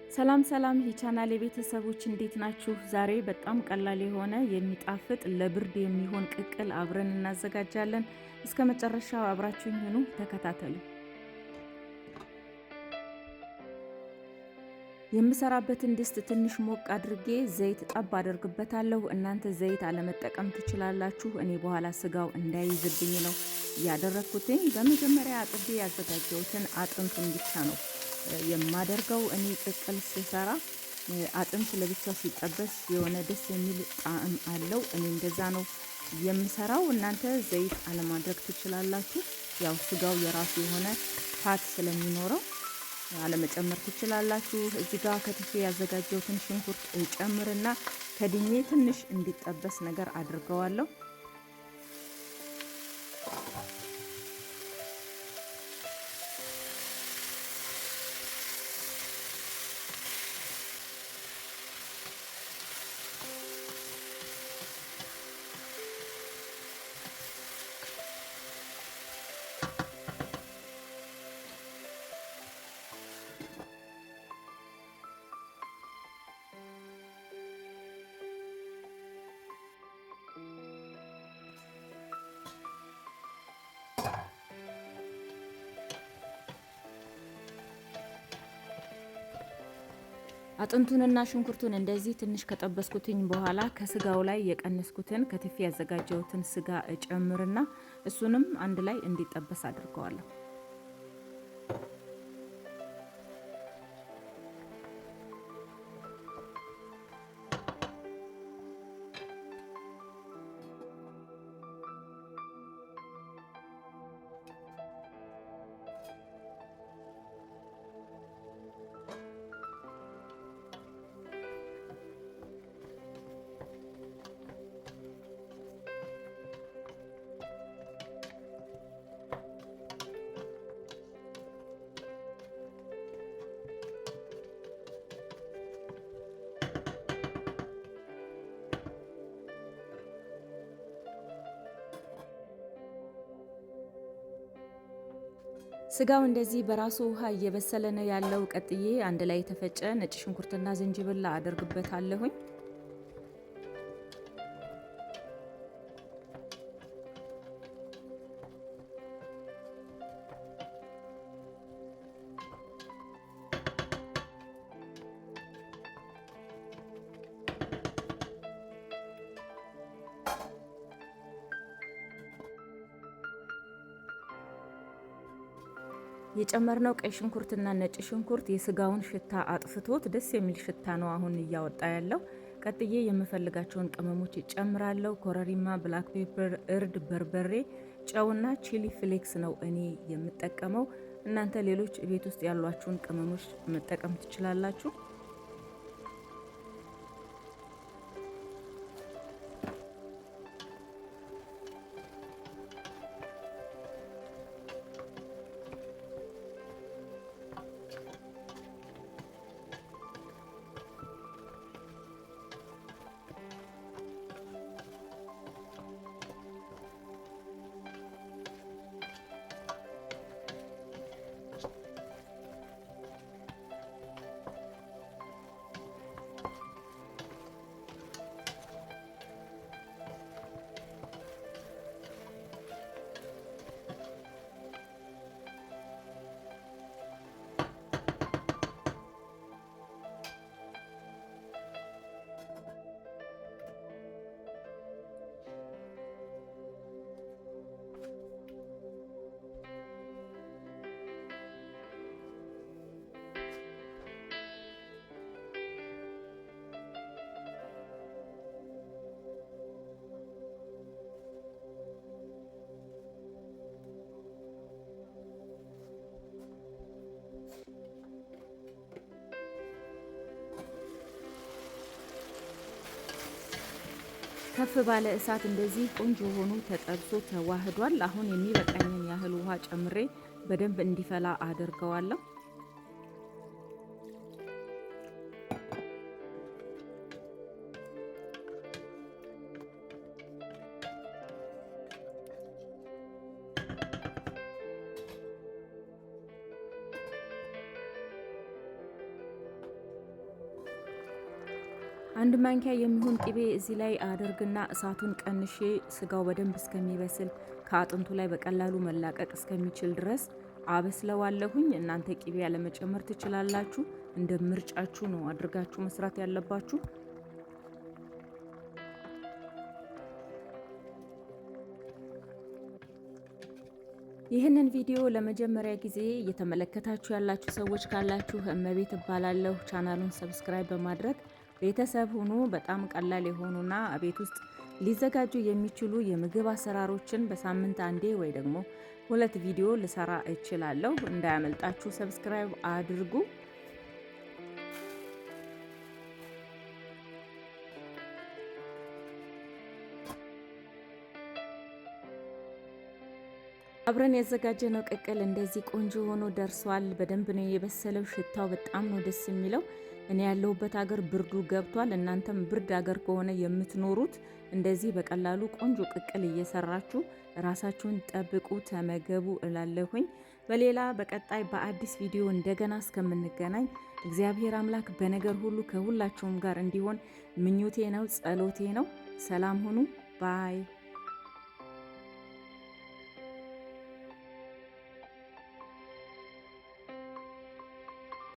ሰላም ሰላም የቻናል የቤተሰቦች እንዴት ናችሁ? ዛሬ በጣም ቀላል የሆነ የሚጣፍጥ ለብርድ የሚሆን ቅቅል አብረን እናዘጋጃለን። እስከ መጨረሻው አብራችሁኝ ሁኑ፣ ተከታተሉ። የምሰራበትን ድስት ትንሽ ሞቅ አድርጌ ዘይት ጠብ አደርግበታለሁ። እናንተ ዘይት አለመጠቀም ትችላላችሁ። እኔ በኋላ ስጋው እንዳይዝብኝ ነው ያደረግኩትኝ። በመጀመሪያ አጥቤ ያዘጋጀሁትን አጥንቱን ብቻ ነው የማደርገው። እኔ ቅቅል ስሰራ አጥንት ለብቻው ሲጠበስ የሆነ ደስ የሚል ጣዕም አለው። እኔ እንደዛ ነው የምሰራው። እናንተ ዘይት አለማድረግ ትችላላችሁ። ያው ስጋው የራሱ የሆነ ፋት ስለሚኖረው አለመጨመር ትችላላችሁ። እዚህ ጋር ከትፌ ያዘጋጀሁትን ሽንኩርት ጨምርና ከድኜ ትንሽ እንዲጠበስ ነገር አድርገዋለሁ። አጥንቱንና ሽንኩርቱን እንደዚህ ትንሽ ከጠበስኩትኝ በኋላ ከስጋው ላይ የቀነስኩትን ከትፌ ያዘጋጀሁትን ስጋ እጨምርና እሱንም አንድ ላይ እንዲጠበስ አድርገዋለሁ። ስጋው እንደዚህ በራሱ ውሃ እየበሰለ ነው ያለው። ቀጥዬ አንድ ላይ የተፈጨ ነጭ ሽንኩርትና ዝንጅብል አደርግበታለሁኝ። የጨመርነው ቀይ ሽንኩርትና ነጭ ሽንኩርት የስጋውን ሽታ አጥፍቶት ደስ የሚል ሽታ ነው አሁን እያወጣ ያለው። ቀጥዬ የምፈልጋቸውን ቅመሞች እጨምራለሁ። ኮረሪማ፣ black pepper፣ እርድ፣ በርበሬ፣ ጨውና chili flakes ነው እኔ የምጠቀመው። እናንተ ሌሎች ቤት ውስጥ ያሏችሁን ቅመሞች መጠቀም ትችላላችሁ። ከፍ ባለ እሳት እንደዚህ ቆንጆ ሆኖ ተጠብሶ ተዋህዷል። አሁን የሚበቃኝን ያህል ውሃ ጨምሬ በደንብ እንዲፈላ አደርገዋለሁ። አንድ ማንኪያ የሚሆን ቅቤ እዚህ ላይ አደርግና እሳቱን ቀንሼ ስጋው በደንብ እስከሚበስል፣ ከአጥንቱ ላይ በቀላሉ መላቀቅ እስከሚችል ድረስ አበስለዋለሁኝ። እናንተ ቅቤ ያለመጨመር ትችላላችሁ። እንደ ምርጫችሁ ነው አድርጋችሁ መስራት ያለባችሁ። ይህንን ቪዲዮ ለመጀመሪያ ጊዜ እየተመለከታችሁ ያላችሁ ሰዎች ካላችሁ፣ እመቤት እባላለሁ። ቻናሉን subscribe በማድረግ ቤተሰብ ሁኑ። በጣም ቀላል የሆኑና ቤት ውስጥ ሊዘጋጁ የሚችሉ የምግብ አሰራሮችን በሳምንት አንዴ ወይ ደግሞ ሁለት ቪዲዮ ልሰራ እችላለሁ። እንዳያመልጣችሁ subscribe አድርጉ። አብረን ያዘጋጀነው ቅቅል እንደዚህ ቆንጆ ሆኖ ደርሷል። በደንብ ነው የበሰለው። ሽታው በጣም ነው ደስ የሚለው። እኔ ያለሁበት ሀገር ብርዱ ገብቷል። እናንተም ብርድ ሀገር ከሆነ የምትኖሩት እንደዚህ በቀላሉ ቆንጆ ቅቅል እየሰራችሁ ራሳችሁን ጠብቁ፣ ተመገቡ እላለሁኝ። በሌላ በቀጣይ በአዲስ ቪዲዮ እንደገና እስከምንገናኝ እግዚአብሔር አምላክ በነገር ሁሉ ከሁላችሁም ጋር እንዲሆን ምኞቴ ነው፣ ጸሎቴ ነው። ሰላም ሁኑ። Bye.